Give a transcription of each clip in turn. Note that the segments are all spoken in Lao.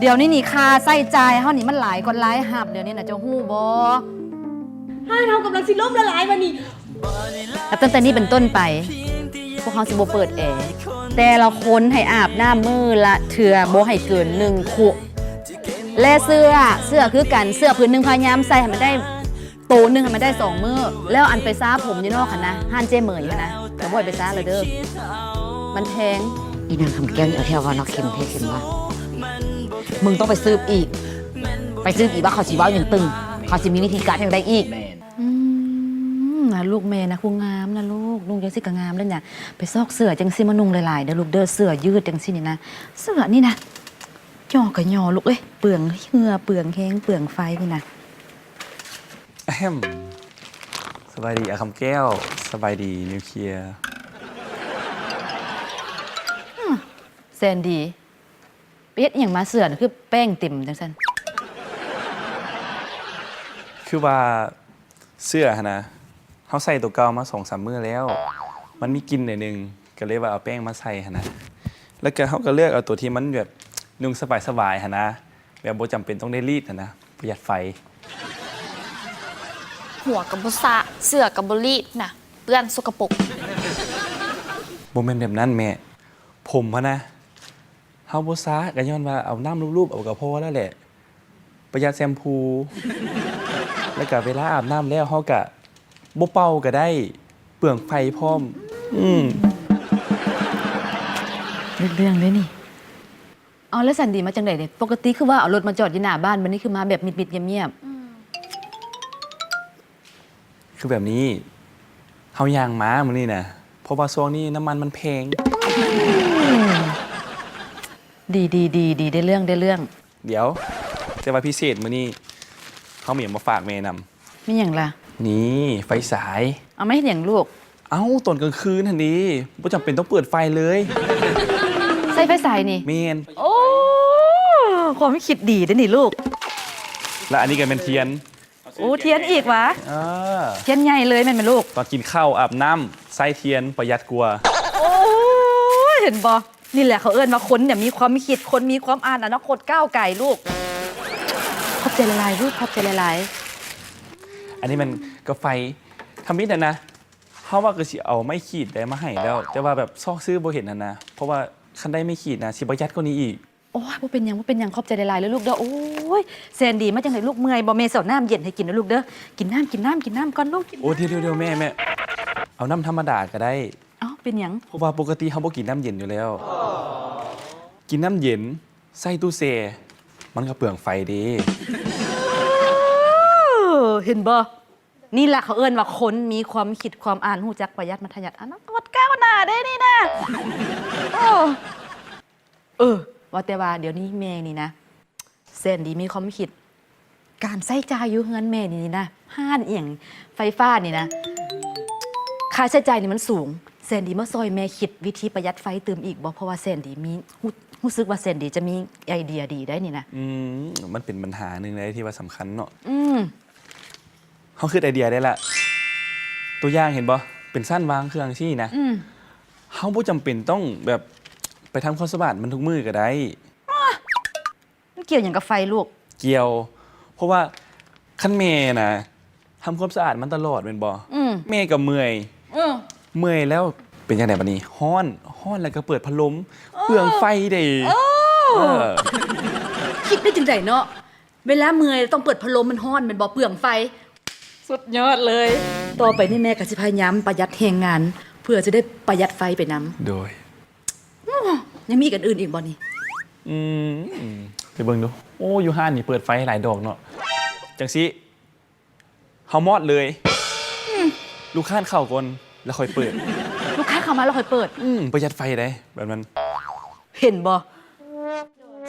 ດຽວນີ້ນີ້ ຄ່າໃຊ້ຈ່າຍເຮົານີ້ມັນຫຼາຍກວ່າລາຍຮັບ ດຽວນີ້ນະ ເຈົ້າຮູ້ບໍ່? ຮ້ານເຮົາກຳລັງຊິລົ້ມລະລາຍບາດນີ້. ນັບຕັ້ງແຕ່ນີ້ເປັນຕົ້ນໄປ ພວກເຮົາຊິບໍ່ເປີດແອ. ແຕ່ລະຄົນໃຫ້ອາບນ້ຳມື້ລະເທື່ອ ບໍ່ໃຫ້ເກີນໜຶ່ງຄຸ ແລະ ເສື້ອ, ເສື້ອຄືກັນ, ເສື້ອພື້ນໜຶ່ງພະຍາຍາມໃສ່ໃຫ້ມັນໄດ້ ໂຕໜຶ່ງໃຫ້ມັນໄດ້ສອງມື້ ແລ້ວອັນໄປສະຜົມຢູ່ນອກຫັ້ນນະ ຮ້ານເຈ້ເໝີຍຫັ້ນນະ ກໍບໍ່ໃຫ້ໄປສະແລ້ວເດີ້ ມັນແພງ. ອີນາງຄຳແກ້ວນີ້ເອົາແທ້ວ່າເນາະ ເຄັມແທ້ເຄັມວ່າ. ມຶງຕ້ອງໄປສືບອີກ ໄປສືບອີກວ່າເຂົາຊິເວົ້າຫຍັງຕື່ມ ເຂົາຊິມີວິທີການຫຍັງໄດ້ອີກ. ອືມ ນະລູກ ແມ່ນະ ຜູ້ງາມນະລູກ ນຸ່ງຈັ່ງຊີ້ກໍງາມແລ້ວນະ. ໄປຊອກເສື້ອຈັ່ງຊີ້ມານຸ່ງຫຼາຍໆເດີ້ລູກເດີ້ ເສື້ອຍືດຈັ່ງຊີ້ນີ້ນະ ເສື້ອນີ້ນະ ຫຍໍ້ກໍຫຍໍ້ລູກເອີຍ ເປືອງເຫື່ອ ເປືອງແຮງ ເປືອງໄຟນີ້ນະ. ອະແຮມ ສະບາຍດີອ້າຍຄຳແກ້ວ ສະບາຍດີນິວເຄຍ. ອືມ ແຊນດີ ໄປເຮັດອີ່ຫຍັງມາ ເສື້ອນະຄືແປ້ງເຕັມຈັ່ງຊັ້ນ? ຄືວ່າເສື້ອຫັ້ນນະ ເຮົາໃສ່ໂຕເກົ່າມາສອງສາມມື້ແລ້ວ ມັນມີກິ່ນໜ້ອຍໜຶ່ງ ກໍເລີຍວ່າເອົາແປ້ງມາໃສ່ຫັ້ນນະ ແລ້ວກໍເຮົາກໍເລືອກເອົາໂຕທີ່ມັນແບບນຸ່ງສະບາຍໆຫັ້ນນະ. ແບບບໍ່ຈຳເປັນຕ້ອງໄດ້ລີດຫັ້ນນະ ປະຢັດໄຟ. ຫົວກໍບໍ່ສະ ເສື້ອກໍບໍ່ລີດນະ ເປື້ອນສົກກະປົກ. ບໍ່ແມ່ນແບບນັ້ນແມ່ ຜົມຫັ້ນນະ ເຮົາບໍ່ສະກໍຍ້ອນວ່າເອົານ້ຳລູບໆເອົາກໍພໍແລ້ວແຫຼະ ປະຢັດແຊມພູ ແລ້ວກໍເວລາອາບນ້ຳແລ້ວເຮົາກໍບໍ່ເປົ່າກໍໄດ້ ເປືອງໄຟພ້ອມ. ອືມ ເລື່ອງເດ້ນີ້. ເອົາ ແລ້ວແຊນດີມາຈັ່ງໃດເດ? ປົກກະຕິຄືວ່າເອົາລົດມາຈອດຢູ່ໜ້າບ້ານ ບາດນີ້ຄືມາແບບມິດໆງຽບໆ. ອືມ ຄືແບບນີ້ ເຮົາຍ່າງມາມື້ນີ້ນະ ເພາະວ່າຊ່ວງນີ້ນ້ຳມັນມັນແພງ. ອືມ ດີໆໆ ໄດ້ເລື່ອງ ໄດ້ເລື່ອງ. ດຽວ ແຕ່ວ່າພິເສດມື້ນີ້ ເຮົາມີຫຍັງມາຝາກແມ່ນຳ. ມີຫຍັງລະ? ນີ້ ໄຟສາຍ. ເອົາມາເຮັດຫຍັງລູກ? ເອົ້າ ຕອນກາງຄືນຫັ້ນເດ ບໍ່ຈຳເປັນຕ້ອງເປີດໄຟເລີຍ. ໃຊ້ໄຟສາຍນີ້? ແມ່ນ. ໂອ້ ຄວາມຄິດດີເດ້ນີ້ລູກ. ແລະ ອັນນີ້ກໍແມ່ນທຽນ. ໂອ້ ທຽນອີກຫວາ? ເອີ ທຽນໃຫຍ່ເລີຍແມ່ນບໍ່ລູກ? ຕອນກິນເຂົ້າ ອາບນ້ຳ ໃຊ້ທຽນປະຢັດກວ່າ. ໂອ້ຍ ເຫັນບໍ່? ນີ້ແຫຼະເຂົາເອີ້ນວ່າຄົນເນຍມີຄວາມຄິດ ຄົນມີຄວາມອ່ານ ອະນາຄົດກ້າວໄກລູກ. ຂອບໃຈຫຼາຍໆລູກ ຂອບໃຈຫຼາຍໆ. ອັນນີ້ມັນກາໄຟທຳອິດຫັ້ນນະ ເຮົາວ່າກໍຊິເອົາໄມ້ຂີດໄດ້ມາໃຫ້ແລ້ວ ແຕ່ວ່າແບບຊອກຊື້ບໍ່ເຫັນຫັ້ນນະ ເພາະວ່າຄັນໄດ້ໄມ້ຂີດນະ ຊິປະຢັດກວ່ານີ້ອີກ. ໂອ້ຍ ບໍ່ເປັນຫຍັງ ບໍ່ເປັນຫຍັງ ຂອບໃຈຫຼາຍໆເລີຍລູກເດີ. ໂອ້ຍ ແຊນດີ ມາຈັ່ງໃດລູກ ເມື່ອຍບໍ່? ແມ່ຊິເອົານ້ຳເຢັນໃຫ້ກິນເດີລູກເດີ. ກິນນ້ຳ ກິນນ້ຳ ກິນນ້ຳກ່ອນລູກ ກິນນ້ຳ. ໂອ້ ດຽວໆໆ ແມ່ ແມ່ ເອົານ້ຳທຳມະດາກໍໄດ້. ເອົ້າ ເປັນຫຍັງ? ເພາະວ່າປົກກະຕິເຮົາບໍ່ກິນນ້ຳເຢັນຢູ່ແລ້ວ ກິນນ້ຳເຢັນໃສ່ຕູ້ແຊ່ມັນກໍເປືອງໄຟເດ້. ເຫັນບໍ່? ນີ້ລະເຂົາເອີ້ນວ່າຄົນມີຄວາມຄິດຄວາມອ່ານ ຮູ້ຈັກປະຢັດມັດທະຍັດ ອະນາຄົດກ້າວໜ້າເດ້ນີ້ນະ. ໂອ້ ເອີ ວ່າແຕ່ວ່າດຽວນີ້ແມ່ນີ້ນະ ແສນດີມີຄວາມຄິດ ການໃຊ້ຈ່າຍຢູ່ເຮືອນແມ່ນີ້ນະ ຮ້ານອີ່ຫຍັງໄຟຟ້ານີ້ນະ ຄ່າໃຊ້ຈ່າຍນີ້ມັນສູງ. ແສນດີມາຊ່ອຍແມ່ຄິດວິທີປະຢັດໄຟຕື່ມອີກບໍ່? ເພາະວ່າແສນດີມີ ຮູ້ ຮູ້ສຶກວ່າແສນດີຈະມີໄອເດຍດີໄດ໋ນີ້ນະ. ອືມ ມັນເປັນບັນຫາໜຶ່ງເດ້ທີ່ວ່າສຳຄັນເນາະ. ອືມ ເຮົາຄິດໄອເດຍໄດ້ລະ. ຕົວຢ່າງເຫັນບໍ່? ເປັນຊັ້ນວາງເຄື່ອງຊີ້ນະ. ອືມ ເຮົາບໍ່ຈຳເປັນຕ້ອງແບບໄປທຳຄວາມສະອາດມັນທຸກມື້ກໍໄດ້. ມັນກ່ຽວຫຍັງກັບໄຟລູກ? ກ່ຽວ ເພາະວ່າຄັນແມ່ນະ ທຳຄວາມສະອາດມັນຕະຫຼອດແມ່ນບໍ່? ອືມ ແມ່ກໍເມື່ອຍ. ເອີ ເມື່ອຍແລ້ວເປັນຈັ່ງໃດບາດນີ້? ຮ້ອນ ຮ້ອນແລ້ວກໍເປີດພັດລົມ ເອີ ເປືອງໄຟເດ້. ເອີ ເອີ ຄິດໄດ້ຈັ່ງໃດເນາະ? ເວລາເມື່ອຍຕ້ອງເປີດພັດລົມ ມັນຮ້ອນແມ່ນບໍ່? ເປືອງໄຟ. ສຸດຍອດເລີຍ. ຕໍ່ໄປນີ້ແມ່ກໍຊິພະຍາຍາມປະຢັດແຮງງານ ເພື່ອຈະໄດ້ປະຢັດໄຟໄປນຳ. ໂດຍ. ອືມ ຍັງມີອັນອື່ນອີກບໍ່ນີ້? ອືມ ໄປເບິ່ງດູ. ໂອ້ ຢູ່ຮ້ານນີ້ເປີດໄຟຫຼາຍດອກເນາະ. ຈັ່ງຊີ້ ເຮົາມອດເລີຍ. ອືມ ລູກຄ້າເຂົ້າກ່ອນ ແລ້ວຄ່ອຍເປີດ. ລູກຄ້າເຂົ້າມາແລ້ວຄ່ອຍເປີດ. ອືມ ປະຢັດໄຟເດ້ແບບນັ້ນ. ເຫັນບໍ່?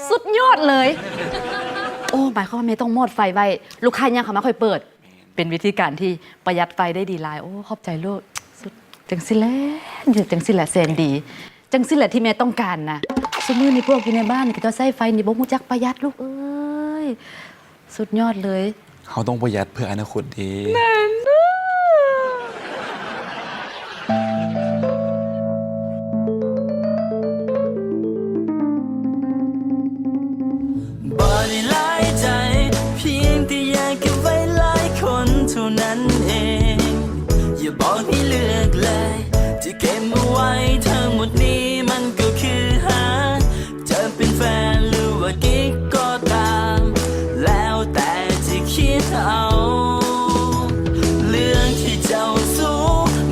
ສຸດຍອດເລີຍ. ໂອ້ ໝາຍຄວາມວ່າແມ່ຕ້ອງມອດໄຟໄວ້ ລູກຄ້າຍ່າງເຂົ້າມາຄ່ອຍເປີດ. ເປັນວິທີການທີ່ປະຢັດໄຟໄດ້ດີຫຼາຍ. ໂອ້ ຂອບໃຈລູກ. ສຸດ ຈັ່ງຊີ້ແຫຼະ ຈັ່ງຊີ້ແຫຼະແສນດີ. ຈັ່ງຊີ້ແຫຼະທີ່ແມ່ຕ້ອງການນະ. ຊຸມື້ນີ້ພວກຢູ່ໃນບ້ານນີ້ ເຂົາເຈົ້າໃຊ້ໄຟນີ້ບໍ່ຮູ້ຈັກປະຢັດລູກເອີຍ. ສຸດຍອດເລີຍ. ເຮົາຕ້ອງປະຢັດເພື່ອອະນາຄົດເດ້. ແມ່ນເດີ້. ບໍ່ໄດ້ຫຼາຍໃຈ ພຽງແຕ່ຢາກເກັບໄວ້ຫຼາຍຄົນເທົ່ານັ້ນເອງ ຢ່າບອກໃຫ້ເລືອກເລີຍ ທີ່ເກັບມາໄວ້ທັງໝົດນີ້ ມັນກໍຄືຫາ ຈະເປັນແຟນ ຫຼືວ່າກິກກໍຕາມ ແລ້ວແຕ່ຈະຄິດເອົາ ເລື່ອງທີ່ເຈົ້າຮູ້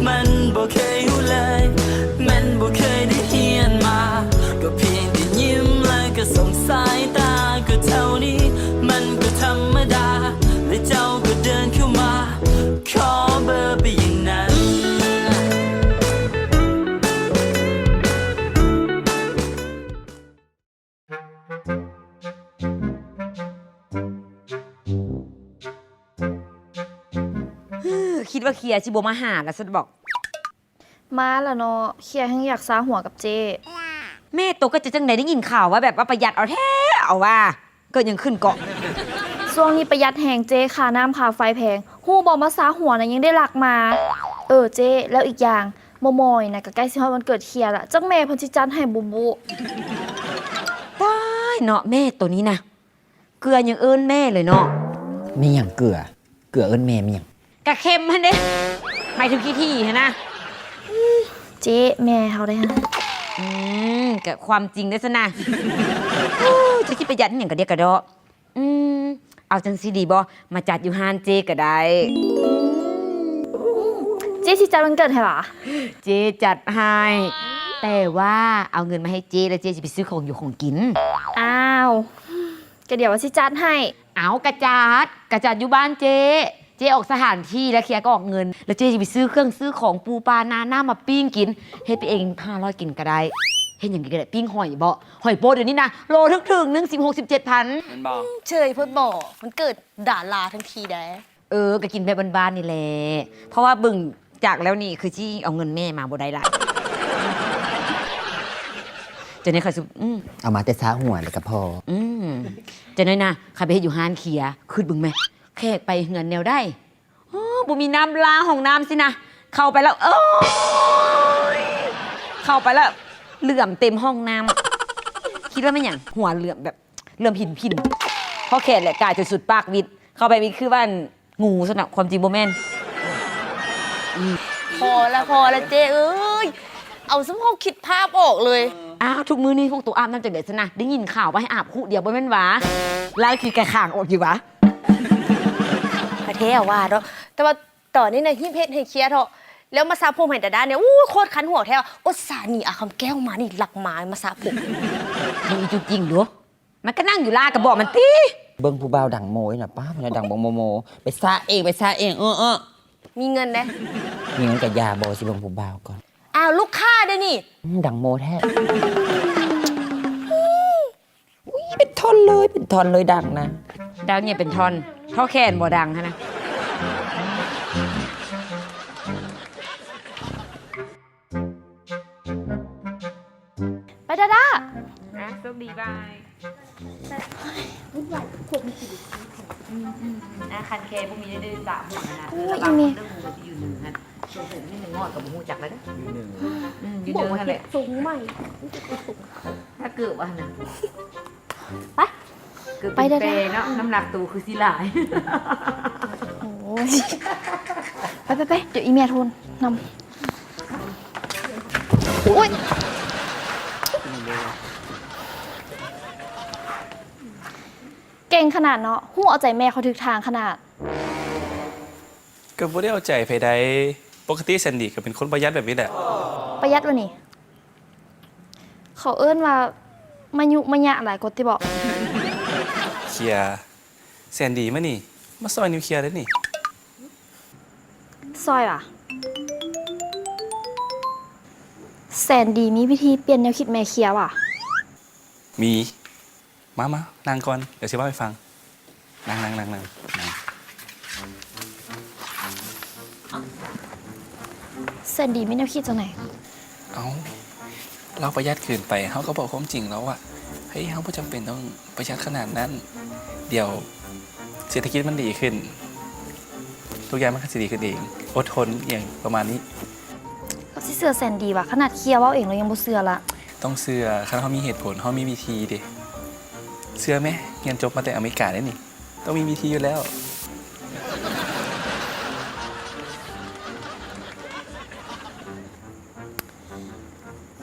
ມັນບໍ່ເຄີຍຮູ້ເລີຍ ແມ່ນບໍ່ເຄີຍໄດ້ຮຽນມາ ກໍພຽງແຕ່ຍິ້ມ ແລ້ວກໍສົ່ງສາຍຕາ ກໍເທົ່ານີ້ ມັນກໍທຳມະດາ ແລະເຈົ້າກໍເດີນເຂົ້າມາ ຂໍເບີໄປຢ່າງນັ້ນ. ຄິດວ່າເຄຍຊິບໍ່ມາຫາລະຊັ້ນບອກ. ມາລະເນາະ ເຄຍແຮ່ງຢາກຊາຫົວກັບເຈ້. ແມ່ໂຕກໍຈະຈັ່ງໃດ ໄດ້ຍິນຂ່າວວ່າແບບວ່າປະຢັດເອົາແທ້ເອົາວ່າ ເກີດຫຍັງຂຶ້ນເກາະ? ຊ່ວງນີ້ປະຢັດແຮງເຈ້ ຄ່ານ້ຳຄ່າໄຟແພງ ຮູ້ບໍ່ ມາຊາຫົວນະຍັງໄດ້ລັກມາ. ເອີເຈ້ ແລ້ວອີກຢ່າງ ມໍ່ໆນີ້ນະ ກໍໃກ້ຊິຮອດວັນເກີດເຄຍລະ ຈັກແມ່ເພິ່ນຊິຈັດໃຫ້ບໍ່ບຸ. ຕາຍເນາະ ແມ່ໂຕນີ້ນະ ເກືອຍັງເອີ້ນແມ່ເລີຍເນາະ. ແມ່ຫຍັງເກືອ? ເກືອເອີ້ນແມ່ແມ່ຫຍັງ? ກະເຄັມຫັ້ນເດ້ ໝາຍເຖິງຂີ້ຖີ່ຫັ້ນນະ. ເຈ້ ແມ່ເຮົາໄດ້ຫັ້ນ. ອືມ ກະຄວາມຈິງເດ້ຊັ້ນນະ. ໂອ້ ຈະຄິດປະຢັດອີ່ຫຍັງກະດຽກກະເດາະ. ອືມ ເອົາຈັ່ງຊີ້ດີບໍ່ ມາຈັດຢູ່ຮ້ານເຈ້ກໍໄດ້. ເຈ້ຊິຈັດວັນເກີດໃຫ້ຫວາ? ເຈ້ຈັດໃຫ້ ແຕ່ວ່າເອົາເງິນມາໃຫ້ເຈ້ ແລ້ວເຈ້ຊິໄປຊື້ຂອງຢູ່ຂອງກິນ. ອ້າວ ກະດຽວວ່າຊິຈັດໃຫ້. ເອົາ ກະຈັດ ກະຈັດຢູ່ບ້ານເຈ້ ເຈ້ອອກສະຖານທີ່ ແລ້ວເຄຍກໍອອກເງິນ ແລ້ວເຈ້ຊິໄປຊື້ເຄື່ອງຊື້ຂອງ ປູປານານ້ຳມາປີ້ງກິນ ເຮັດໄປເອງຫ້າຮ້ອຍກິນກໍໄດ້. ເຮັດຫຍັງກິນກໍໄດ້ ປີ້ງຫອຍບໍ ຫອຍໂປ້ດດຽວນີ້ນະ ໂລຖືກໆ ໜຶ່ງສິບ ຫົກສິບເຈັດພັນ ແມ່ນບໍ່? ເຊີຍໂພດບໍ ມັນເກີດດາລາທັງທີໃດ. ເອີ ກໍກິນແບບບ້ານໆນີ້ແຫຼະ ເພາະວ່າເບິ່ງຈາກແລ້ວນີ້ຄືຊິເອົາເງິນແມ່ມາບໍ່ໄດ້ລະ. ຈັ່ງໃດຂ້ອຍຊິ ອືມ ເອົາມາແຕ່ຊາຫົວແລ້ວກໍພໍ. ອືມ ຈັ່ງໃດນະ ຂ້ອຍໄປເຮັດຢູ່ຮ້ານເຄຍ ຄິດເບິ່ງແມ ແຂກໄປເຮືອນແນວໃດ ໂອ້ ບໍ່ມີນ້ຳລ້າງຫ້ອງນ້ຳຊີ້ນະ ເຂົ້າໄປແລ້ວ ໂອ້ຍ ເຂົ້າໄປແລ້ວເຫຼື້ອມເຕັມຫ້ອງນ້ຳ. ຄິດວ່າແມ່ນຫຍັງ ຫົວເຫຼື້ອມແບບ ເລີ່ມເຫັນຜິນ ພໍແຂນແຫຼະ ກາຍເປັນສຸດປາກວິດ ເຂົ້າໄປວິດຄືວ່າ ອັນ ງູຊັ້ນນະ ຄວາມຈິງບໍ່ແມ່ນ. ພໍລະ ພໍລະເຈ້ເອີຍ ເອົາຊະເຮົາຄິດພາບອອກເລີຍ. ອ້າວ ທຸກມື້ນີ້ພວກໂຕອາບນ້ຳຈັ່ງໃດຊັ້ນນະ ໄດ້ຍິນຂ່າວວ່າໃຫ້ອາບຄູ່ດຽວບໍ່ແມ່ນຫວາ ລ້າງຂີ້ກະຂ້າງອອກຢູ່ຫວາ. ແທ້ວ່າເນາະ ແຕ່ວ່າຕອນນີ້ນະ ຮີບເຮັດໃຫ້ເຄຍເທາະ ແລ້ວມາສະຜົມໃຫ້ດາດານີ້ ໂອ້ຍ ໂຄດຄັນຫົວແທ້ວ່າ. ອຸດສ່າໜີອາຄຳແກ້ວມານີ້ ລັກມາ ມາສະຜົມ. ເບິ່ງອີຈຸກຈິງດູ ມັນກໍນັ່ງຢູ່ລາກະບອກມັນຕິ. ເບິ່ງຜູ້ບ່າວດັງໂມຍນະ ປ້າ ມັນດັງບໍ່ໂມໂມ ໄປສະເອງ ໄປສະເອງ. ເອີ ເອີ ມີເງິນເດ້ ມີເງິນກະຢ່າ ບໍ່ ຊິເບິ່ງຜູ້ບ່າວກ່ອນ. ອ້າວ ລູກຄ້າເດ້ນີ້ ອືມ ດັງໂມແທ້. ອຸ້ຍ ເປັນທ່ອນເລີຍ ເປັນທ່ອນເລີຍ ດັງນະ ດັງຫຍັງເປັນທ່ອນ ທໍ່ແຂນບໍ່ດັງຫັ້ນນະ. ໄປດາດາ. ອ່ະ ໂຊກດີ ບາຍ. ອ່ະ ຄັນແຄ່ບໍ່ມີໄດ້ ໄດ້ສະຜົມຫັ້ນນະ ລະວັງເລື່ອງໝູ່ມັນຊິຢູ່ເໜືອຫັ້ນ. ສົງໄສມີໜຶ່ງງອດກໍບໍ່ຮູ້ຈັກແລ້ວເດ້. ຢູ່ເໜືອ ອືມ ຢູ່ເໜືອຫັ້ນແຫຼະ ສົງໃໝ່ ຖ້າເກີບວ່າຫັ້ນນະ. ໄປ ເກີບ ໄປເດີ ເປັນແປເນາະ ອືມ ນ້ຳໜັກໂຕຄືຊິຫຼາຍ. ໂອ້ຍ ໄປ ໄປ ໄປ ດຽວອີ່ແມ່ໂທນຳ. ໂອ້ຍ ເກັ່ງຂະໜາດເນາະ ຮູ້ເອົາໃຈແມ່ເຂົາຖືກທາງຂະໜາດ. ກໍບໍ່ໄດ້ເອົາໃຈໃຜໃດ ປົກກະຕິແຊນດີກໍເປັນຄົນປະຢັດແບບນີ້ແຫຼະ. ປະຢັດວະນີ້? ເຂົາເອີ້ນວ່າມາຍຸມາຍະຫຼາຍກວ່າຕິເບາະ. ເຄຍ ແຊນດີມານີ້ ມາຊອຍນິວເຄຍເດ້ນີ້. ຊອຍຫວາ? ແຊນດີມີວິທີປ່ຽນແນວຄິດແມ່ເຄຍຫວາ? ມີ. ມາ ມາ ນັ່ງກ່ອນ ດຽວຊິເວົ້າໃຫ້ຟັງ. ນັ່ງ ນັ່ງ ນັ່ງ ນັ່ງ. ແຊນດີມີແນວຄິດຈັ່ງໃດ? ເອົ້າ ລາວປະຢັດເກີນໄປ ເຮົາກໍບອກຄວາມຈິງລາວວ່າ ເຮີ້ຍ ເຮົາບໍ່ຈຳເປັນຕ້ອງປະຢັດຂະໜາດນັ້ນ ດຽວເສດຖະກິດມັນດີຂຶ້ນ ທຸກຢ່າງມັນກໍຊິດີຂຶ້ນເອງ ອົດທົນ ອີ່ຫຍັງປະມານນີ້. ເຮົາຊິເຊື່ອແຊນດີຫວາ? ຂະໜາດເຄຍເວົ້າເອງລາວຍັງບໍ່ເຊື່ອລະ. ຕ້ອງເຊື່ອ ຄັນເຮົາມີເຫດຜົນ ເຮົາມີວິທີເດ້. ເຊື່ອແມ ຮຽນຈົບມາແຕ່ອາເມລິກາເດ້ນີ້ ຕ້ອງມີວິທີຢູ່ແລ້ວ.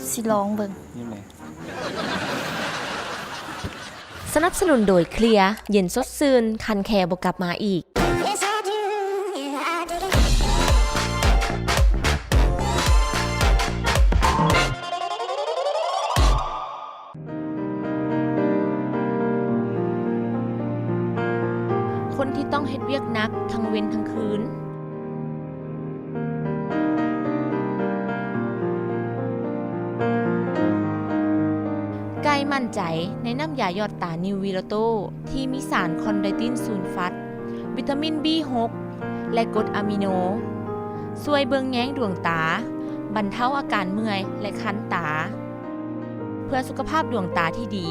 ຊິລອງເບິ່ງ. ຍິ້ມແດ່. ສະໜັບສະໜູນໂດຍ ເຄລຍ ເຢັນສົດຊື່ນ ຄັນແຄບໍ່ກັບມາອີກ. ຄົນທີ່ຕ້ອງເຮັດວຽກໜັກທັງເວັນທັງຄືນ. ໄກ່ໝັ້ນໃຈໃນນ້ຳຢາຢອດຕານິວວີໂລໂຕ ທີ່ມີສານຄອນໄດຕິນຊູນຟັດ, ວິຕາມິນບີຫົກ ແລະ ກົດອາມິໂນ ຊ່ວຍເບິ່ງແຍງດວງຕາ, ບັນເທົາອາການເມື່ອຍ ແລະ ຄັນຕາ ເພື່ອສຸຂະພາບດວງຕາທີ່ດີ.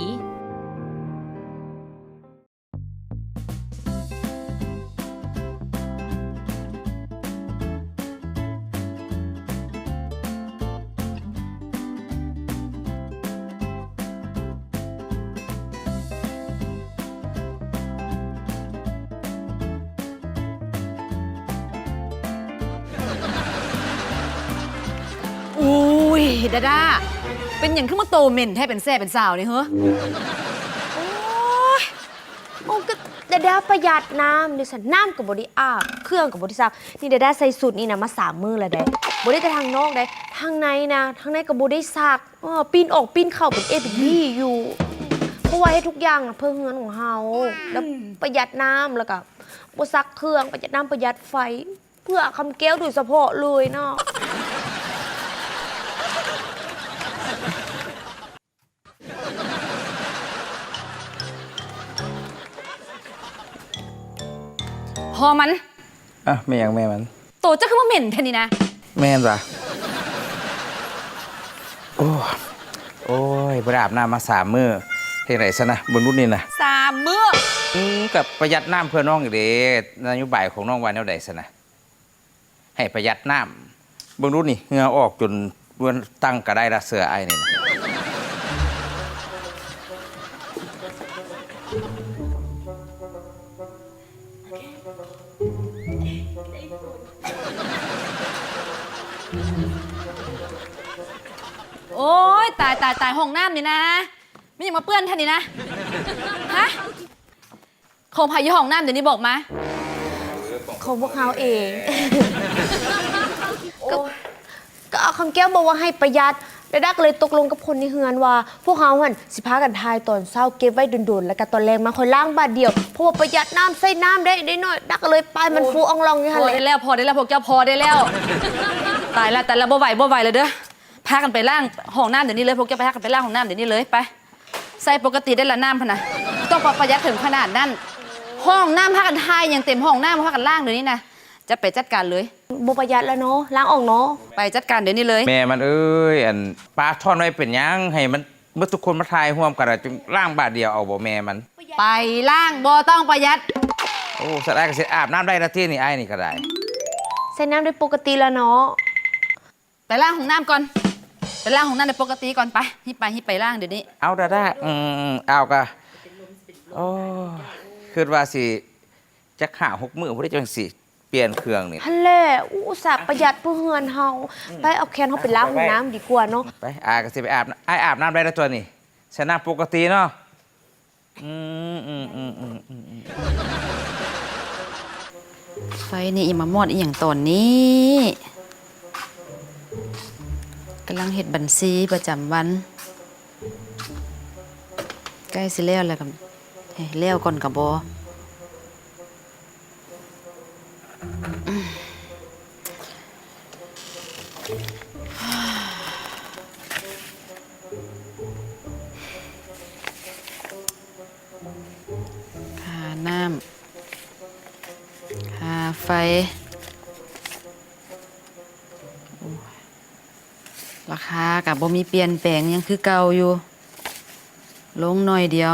ໂອ້ຍ ດາດາ ເປັນຫຍັງຄືມາໂຕເໝັນແທ້ ເປັນແສ້ເປັນສາວນີ້ເຮີ? ໂອ້ຍ ໂອ້ ກໍດາດາປະຢັດນ້ຳເດ້ຊັ້ນ ນ້ຳກໍບໍ່ໄດ້ອາບ ເຄື່ອງກໍບໍ່ໄດ້ຊັກ. ນີ້ດາດາໃສ່ຊຸດນີ້ນະມາສາມມື້ແລ້ວເດ້ ບໍ່ໄດ້ແຕ່ທາງນອກເດ້ ທາງໃນນະ ທາງໃນກໍບໍ່ໄດ້ຊັກ. ເອີ ປີ້ນອອກປີ້ນເຂົ້າເປັນເອເປັນບີຢູ່ ເພາະວ່າເຮັດທຸກຢ່າງນະເພື່ອເຮືອນຂອງເຮົາ ແລ້ວປະຢັດນ້ຳ ແລ້ວກໍບໍ່ຊັກເຄື່ອງ ປະຢັດນ້ຳ ປະຢັດໄຟ ເພື່ອຄຳແກ້ວໂດຍສະເພາະເລີຍເນາະ. ພໍ່ມັນ. ອະ ແມ່ນຫຍັງແມ່ມັນ? ໂຕເຈົ້າຄືມາເໝັນແທ້ນີ້ນະ? ແມ່ນຫວາ? ໂອ້ ໂອ້ຍ ບໍ່ໄດ້ອາບນ້ຳມາສາມມື້ ເຮັດຈັ່ງໃດຊັ້ນນະ? ເບິ່ງດູນີ້ນະ ສາມມື້. ອືມ ກໍປະຢັດນ້ຳເພື່ອນ້ອງນີ້ເດ້ ນະໂຍບາຍຂອງນ້ອງວ່າແນວໃດຊັ້ນນະ? ໃຫ້ປະຢັດນ້ຳ. ເບິ່ງດູນີ້ ເຫື່ອອອກຈົນເວນຕັ້ງກະໄດ້ລະ ເສື້ອອ້າຍນີ້ນະ. ໂອ້ຍ ຕາຍ ຕາຍ ຕາຍ ຫ້ອງນ້ຳນີ້ນະ ມີຫຍັງມາເປື້ອນແທ້ນີ້ນະ? ຮະ? ຂອງໃຜຢູ່ຫ້ອງນ້ຳດຽວນີ້ ບອກມາ. ຂອງພວກເຮົາເອງ. ກໍ ກໍອາຄຳແກ້ວບອກວ່າໃຫ້ປະຢັດ ດາດາກໍເລີຍຕົກລົງກັບຄົນໃນເຮືອນວ່າ ພວກເຮົາຫັ້ນຊິພາກັນຖ່າຍຕອນເຊົ້າ ເກັບໄວ້ດົນໆ ແລ້ວກໍຕອນແລງມາຄ່ອຍລ້າງບາດດຽວ ເພາະວ່າປະຢັດນ້ຳ ໃຊ້ນ້ຳໄດ້ ໄດ້ໜ້ອຍ. ດາກໍເລີຍປາຍມັນຟູອອງລອງຢູ່ຫັ້ນແຫຼະ. ພໍໄດ້ແລ້ວ ພໍໄດ້ແລ້ວ ພວກເຈົ້າພໍໄດ້ແລ້ວ. ຕາຍລະ ຕາຍລະ ບໍ່ໄຫວ ບໍ່ໄຫວລະເດີ. ພາກັນໄປລ້າງຫ້ອງນ້ຳດຽວນີ້ເລີຍ ພວກເຈົ້າ ພາກັນໄປລ້າງຫ້ອງນ້ຳດຽວນີ້ເລີຍ ໄປ. ໃຊ້ປົກກະຕິໄດ້ລະ ນ້ຳຫັ້ນນະ ຕ້ອງປະຢັດເຖິງຂະໜາດນັ້ນ. ຫ້ອງນ້ຳພາກັນຖ່າຍຫຍັງເຕັມຫ້ອງນ້ຳ ພາກັນລ້າງດຽວນີ້ນະ. ຈະໄປຈັດການເລີຍ. ບໍ່ປະຢັດລະເນາະ ລ້າງອອກເນາະ. ໄປຈັດການດຽວນີ້ເລີຍ. ແມ່ມັນເອີຍ ອັນ ປາທ່ອນໄວ້ເປັນຫຍັງ ໃຫ້ມັນເບິດທຸກຄົນມາຖ່າຍຮ່ວມກັນ ຈຶ່ງລ້າງບາດດຽວເອົາບໍ່ແມ່ມັນ. ໄປລ້າງ ບໍ່ຕ້ອງປະຢັດ. ໂອ້ ຊັ້ນອ້າຍກໍຊິອາບນ້ຳໄດ້ລະຕິນີ້ ອ້າຍນີ້ກໍໄດ້. ໃຊ້ນ້ຳໄດ້ປົກກະຕິລະເນາະ. ໄປລ້າງຫ້ອງນ້ຳກ່ອນ ໄປລ້າງຫ້ອງນ້ຳໃຫ້ປົກກະຕິກ່ອນ ໄປ ຮີບໄປ ຮີບໄປລ້າງດຽວນີ້. ເອົາດາດາ ອືມ ເອົາກະ ໂອ້ ຄິດວ່າຊິຈັກຫ້າຫົກມື້ພຸ້ນເດ້ ຈັ່ງຊິປ່ຽນເຄື່ອງນີ້. ຫັ້ນແຫຼະ ອຸດສ່າປະຢັດເພື່ອເຮືອນເຮົາ. ອືມ ໄປ ເອົາແຂນເຮົາໄປລ້າງຫ້ອງນ້ຳດີກວ່າເນາະ. ໄປ ອ້າຍກໍຊິໄປອາບ ອ້າຍອາບນ້ຳໄດ້ແລ້ວຕົວນີ້ ໃສ່ນ້ຳປົກກະຕິເນາະ. ອືມ ອືມ ອືມ ອືມ ອືມ ອືມ. ໄຟນີ້ອີ່ມາມອດອີ່ຫຍັງຕອນນີ້? ກຳລັງເຮັດບັນຊີປະຈຳວັນ ໃກ້ຊິແລ້ວແລ້ວກໍ ເອີ ແລ້ວກ່ອນກໍບໍ່. ຄ່ານ້ຳ ຄ່າໄຟ ໂອ້ຍ ລາຄາກໍບໍ່ມີປ່ຽນແປງ ຍັງຄືເກົ່າຢູ່ ລົງໜ້ອຍດຽວ.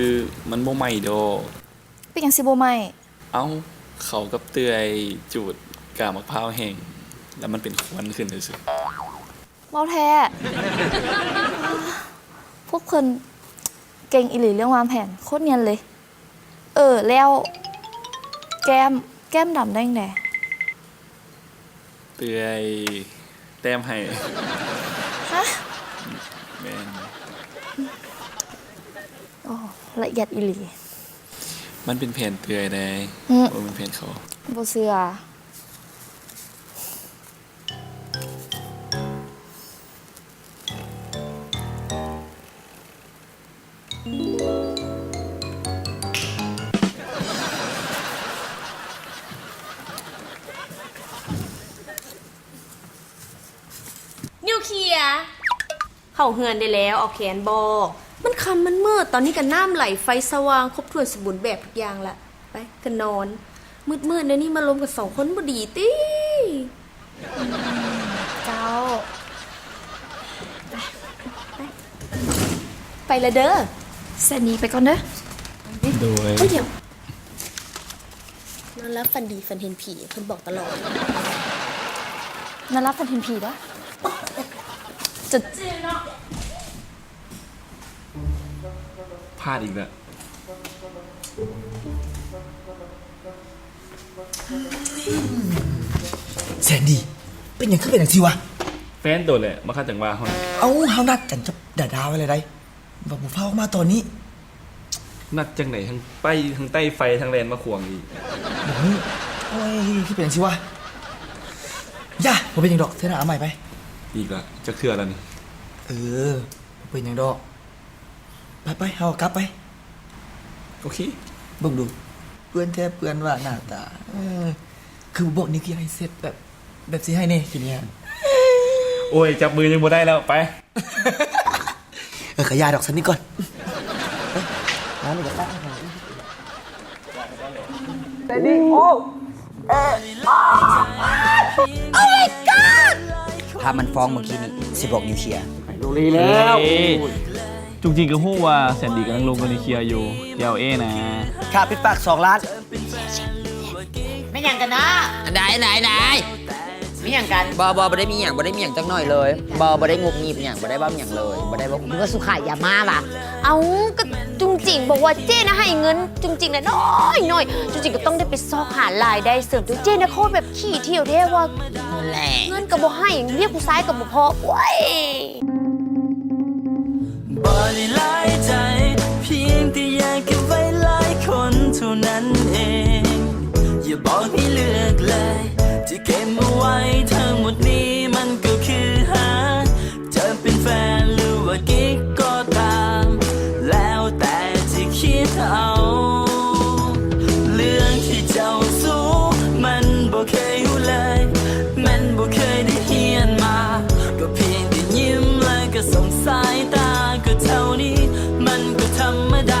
ມັນບໍ່ໄໝ້ດອກ. ເປັນຫຍັງຊິບໍ່ໄໝ້? ເອົ້າ, ເຂົາກັບເຕືອຍຈູດກາບໝາກພ້າວແຫ້ງ ແລ້ວມັນເປັນຄວັນຂຶ້ນຊື່ໆ. ເວົ້າແທ້? ພວກເພິ່ນເກັ່ງອີ່ຫຼີເລື່ອງວາງແຜນ, ໂຄດນຽນເລີຍ. ເອີ ແລ້ວແກ້ມ, ແກ້ມດຳໄດ້ຈັ່ງໃດ? ເອື້ອຍແຕ້ມໃຫ້. ຮະ? ແມ່ນ. ໂອ້ ລະອຽດອີ່ຫຼີ. ມັນເປັນແຜນເອື້ອຍໃດ໋. ຫຶ? ບໍ່ແມ່ນແຜນເຂົາ. ບໍ່ເຊື່ອ. ນິວເຄຍ ເຂົ້າເຮືອນໄດ້ແລ້ວ ເອົາແຄນບໍ່? ມັນຄ່ຳມັນມືດ, ຕອນນີ້ກໍນ້ຳໄຫຼໄຟສະຫວ່າງຄົບຖ້ວນສົມບູນແບບທຸກຢ່າງລະ. ໄປ ກໍນອນ. ມືດໆແນວນີ້ມາລົມກັນສອງຄົນບໍ່ດີຕິ? ເຈົ້າ ໄປ ໄປ ໄປລະເດີ. ແຊນດີ ໄປກ່ອນເດີ. ໂດຍ. ເຮີ້ຍ ດຽວ ນອນຫຼັບຝັນດີ ຝັນເຫັນຜີ ເພິ່ນບອກຕະຫຼອດ. ນອນຫຼັບຝັນເຫັນຜີເດີ. ຈະ ພາດອີກແລ້ວ. ແຊນດີ ເປັນຫຍັງຄືເປັນຈັ່ງຊີ້ວະ? ແຟນໂຕແຫຼະ ມາຂັດຈັງຫວະເຮົາ. ເອົ້າ ເຮົານັດກັນກັບດາດາໄວ້ແລ້ວໃດ໋ ວ່າບໍ່ຟ້າວອອກມາຕອນນີ້. ນັດຈັ່ງໃດ ທັງໄປ ທັງໄຕ້ໄຟ ທັງແລ່ນມາຂວາງອີກ. ບໍ່ຮູ້. ໂອ້ຍ ຄືເປັນຈັ່ງຊີ້ວະ? ຢ່າ ບໍ່ເປັນຫຍັງດອກ ເທື່ອໜ້າເອົາໃໝ່ໄປ. ອີກລະ ຈັກເທື່ອລະນີ້? ເອີ ບໍ່ເປັນຫຍັງດອກ. ໄປໆ ເຮົາກັບໄປ. ໂອເຄ. ເບິ່ງດູ ເປື້ອນແທ້ເປື້ອນວ່າໜ້າຕາ. ເອີ ຄືບໍ່ບອກນິວເຄຍໃຫ້ເຊັດແບບ ແບບຊິໃຫ້ແດ່ ກິນແລ້ວ. ໂອ້ຍ ຈັບມືຍັງບໍ່ໄດ້ແລ້ວ ໄປ. ເອີ ກະຢ່າດອກ ຊັ້ນນີ້ກ່ອນ. ມານີ້ກະຕັກໃຫ້ເຂົາ. ແຊນດີ ໂອ້ Oh my god ພາບມັນຟ້ອງມື້ກີ້ນີ້ ຊິບອກນິວເຄຍ. ລູລີແລ້ວ. ເອີ ຈຸງຈິງກໍຮູ້ວ່າແຊນດີກຳລັງລົມກັບນິວເຄຍຢູ່ ແຕ່ເອົາເອນະ. ຄ່າປິດປາກສອງລ້ານ. ແມ່ນຫຍັງກັນນະ? ອັນໃດ ອັນໃດ ອັນໃດ? ມີຫຍັງກັນ? ບໍ່ ບໍ່ ບໍ່ໄດ້ມີຫຍັງ ບໍ່ໄດ້ມີຫຍັງຈັກໜ້ອຍເລີຍ. ບໍ່ ບໍ່ໄດ້ງຸບງິບຫຍັງ ບໍ່ໄດ້ເວົ້າຫຍັງເລີຍ ບໍ່ໄດ້ເວົ້າ. ຫຼືວ່າສຸຂາຍຢາມາຫວາ? ເອົ້າ ກໍຈຸງຈິງບອກວ່າເຈ້ນະໃຫ້ເງິນຈຸງຈິງນະນ້ອຍໆ ຈຸງຈິງກໍຕ້ອງໄດ້ໄປຊອກຫາລາຍໄດ້ເສີມຕົວ. ເຈ້ນະໂຄດແບບຂີ້ທ່ຽວແທ້ວ່າ. ນັ້ນແຫຼະ. ເງິນກໍບໍ່ໃຫ້ ຮຽກຜູ້ຊາຍກໍບໍ່ພໍ. ໂອ້ຍ. ບໍ່ໄດ້ຫຼາຍໃຈ ພຽງແຕ່ຢາກເກັບໄວ້ຫຼາຍຄົນເທົ່ານັ້ນເອງ. ຢ່າບອກໃຫ້ເລືອກເລີຍ ທີ່ເກັບມາໄວ້ທັງໝົດນີ້ ມັນກໍຄືຫາ ຈະເປັນແຟນ ຫຼືວ່າກິກກໍຕາມ ແລ້ວແຕ່ຈະຄິດເອົາ. ເລື່ອງທີ່ເຈົ້າສູ້ ມັນບໍ່ເຄີຍຮູ້ເລີຍ ມັນບໍ່ເຄີຍໄດ້ຮຽນມາ ກໍພຽງແຕ່ຍິ້ມ ແລ້ວກໍສົ່ງສາຍຕາ ກໍເທົ່ານີ້ ມັນກໍທຳມະດາ.